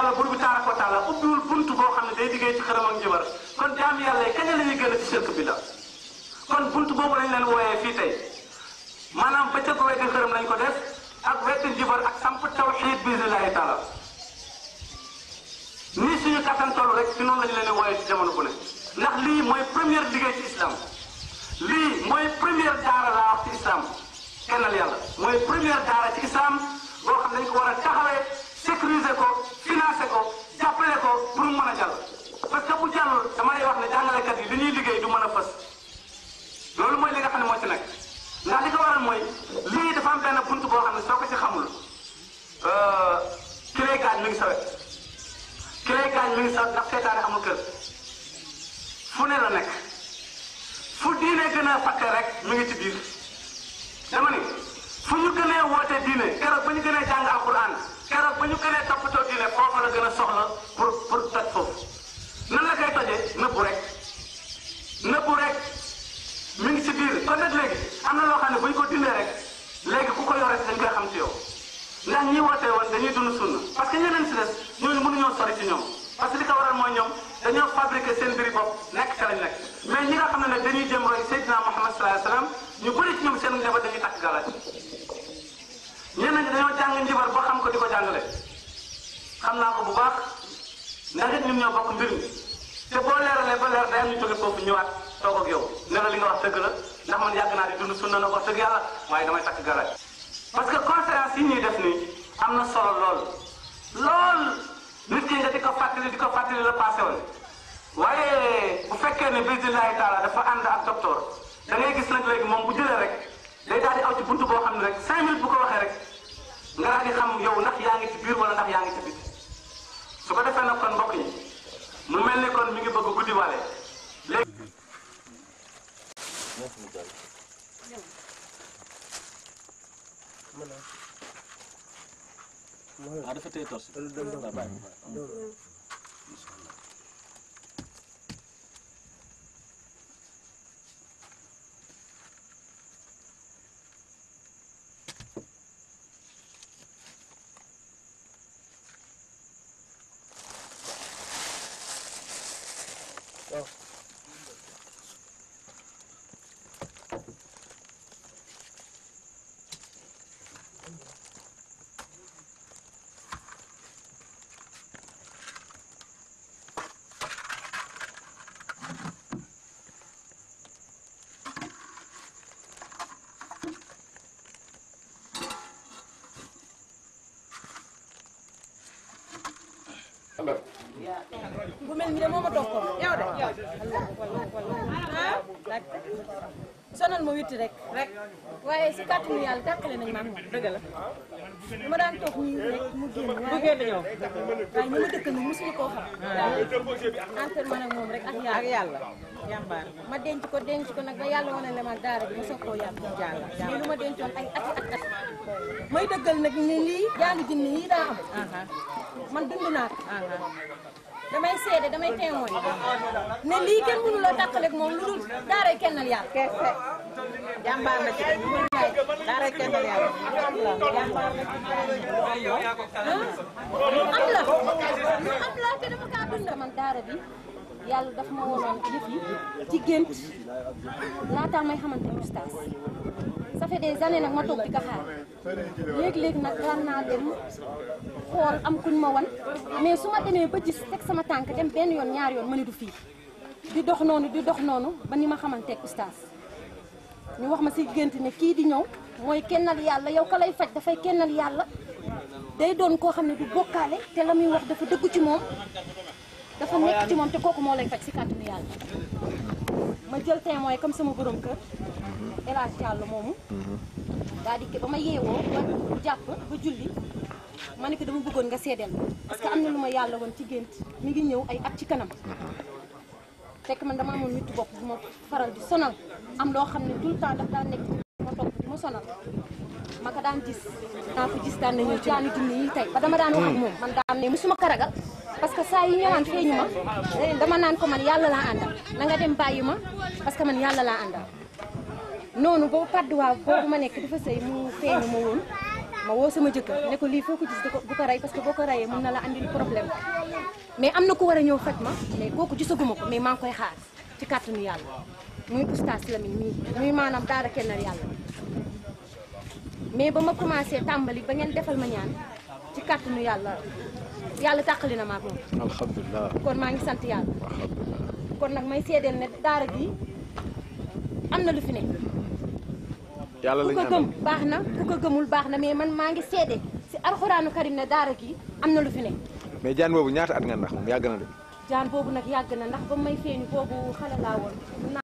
yàlla buur bi tabaraka wa taala ubbiwul buntu boo xam ne day liggéey ci xërëm ak njabar kon jaam yàlla yi kañ la ñuy gën a ci shirk bi la kon buntu boobu lañ leen wooyee fii tey maanaam bëccëg weddi xërëm lañ ko def ak weddi njabar ak samp tawxiid bismillahi taala nii suñu kattan toll rek ci noonu lañ leen di wooyee ci jamono bu ne ndax lii mooy première liggéey ci islam lii mooy première daara laa wax ci islam kennal yàlla mooy première daara ci islam boo xam ne dañ ko war a taxawee sécuriser ko financer ko jàppale ko pour mu mën a jàll parce que bu jàllul dama lay wax ne jàngalekat yi li ñuy liggéey du mën a fës loolu mooy li nga xam ne moo ci nekk ndax li ko waral mooy lii dafa am benn buntu boo xam ne soo ko ci xamul ki lay gaañ mi ngi sawet ki lay gaañ mi ngi sawet ndax seetaane amul kër fu ne la nekk fu diine gën a fakke rek mi ngi ci biir dama ni fu ñu gënee woote diine keroog ba ñu gënee jàng alquran keroog ba ñu gënee toppatoo diine foofa la gën a soxla pour toj foofu nan la koy tojee nëbbu rek mi ngi ci biir kon nag léegi am na loo xam ne bu ñu ko dindee rek léegi ku ko yore dañ koy xam ci yow ndax ñi woote woon dañuy dund sunna parce que ñeneen si des ñooñu mënuñoo sori ci ñoom parce que li ko waral mooy ñoom dañoo fabriqué seen mbiri bopp nekk ca lañ nekk mais ñi nga xam ne nag dañuy jëm roy Seydina Muhammad sallallahu alayhi wa sallam ñu bëri ci ñoom seen njaboot dañuy takk galaaj ñeneen ñi dañoo jàng njibar ba xam ko di ko jàngale xam naa ko bu baax ndax it ñun ñoo bokk mbir mi te boo leeralee ba leer day am ñu jóge foofu ñëwaat toog ak yow ne la li nga wax dëgg la ndax man yàgg naa di dund sunna na wax dëgg yàlla waaye damay takk galaaj parce que conférence yi ñuy def nii am na solo lool nit ki nga di ko fàttali la passé woon waaye bu fekkee ne bismillahi taala dafa ànd ak docteur da ngay gis nag léegi moom bu jëlee rek day daal di aw ci buntu boo xam ne rek 5 minutes bu ko waxee rek nga daal di xam yow ndax yaa ngi ci biir wala ndax yaa ngi ci biti su ko defee nag kon mbokk yi mu mel ni kon mi ngi bëgg guddi waale léegi. ah dafa tey tos. bu mel ni de moo ma toog ko yow de sonal ma witti rek waaye si kàttanu yàlla tàqale nañ ma ak moom dëgg la ma daan toog nii rek mu génn waaye ñi ma dëkk nag mosuñu koo xam entraînement nag moom rek ak yàlla jàmbaar ma denc ko nag ba yàlla wane le ma daara bi ma soog koo yàgg jàng lii lu ma dencoon ay ati may dëggal nag ni lii jàng jinni yi daa am man dund naa ko damay seede damay témoin ne lii kenn mënu la tàqaleeg moom lu dul daaray kennal yàlla kese jàmbaar na ci daaray kennal yàlla jàmbaar na ci am la te dama kaa dund man daara bi yàlla daf ma wonoon yëf yi ci gént laataa may xamante ni oustaz ça fait des années nag ma toog di ko xaar léegi nag daan naa dem xool am kuñ ma wan mais su ma demee ba gis teg sama tànk dem benn yoon ñaar yoon ma ne du fii di dox noonu ba ni ma xamanteeg oustaz ñu wax ma si gént ne kii di ñëw mooy kennal yàlla yow ka lay faj dafay kennal yàlla day doon koo xam ne du bokkaale te la muy wax dafa dëggu ci moom dafa nekk ci moom te kooku moo lay faj si kàttanu yàlla ma jël témoin comme sama borom kër El Hadj Diallo moomu daal di ba ma yeewoo ba jàpp ba julli ma ne ko dama bëggoon nga seedeel parce que am na lu ma yàlla woon ci gént mi ngi ñëw ay at ci kanam fekk man dama amoon nit bopp bu ma faral di sonal am loo xam ne tout le temps daf daan nekk ma topp di ma sonal ma ko daan gis naa ko gis daan nañu jaani junni yi tey ba dama daan wax ak moom man daan ne musuma ko ragal parce que saa yi ñëwaan feeñu ma dama naan ko man yàlla laa àndal na nga dem bàyyi ma parce que man yàlla laa àndal noonu boobu padduwaa boobu ma nekk dafa sëy mu feeñu ma woon ma woo sama jëkkër ne ko lii foo ko gis bu ko rey parce que boo ko reyee mën na la andil problème mais am na ku war a ñëw faj ma mais kooku gisaguma ko mais maa ngi koy xaar ci kàttanu yàlla muy oustaz Lamine mii muy maanaam daara kennal yàlla mais ba ma commencé tàmbali ba ngeen defal ma ñaan ci kàttanu yàlla tàqali na ma ak moom. alhamdulilah. kon maa ngi sant yàlla. kon nag may seedeel ne daara gi am na lu fi ne. yàlla la ñu ku ko gëm baax na ku ko gëmul baax na mais man maa ngi seede si alxuraanu karim ne daara gi am na lu fi ne. mais jaan boobu ñaata at ngeen ndax moom yàgg na de. jaan boobu nag yàgg na ndax ba may feeñu boobu xale laa woon.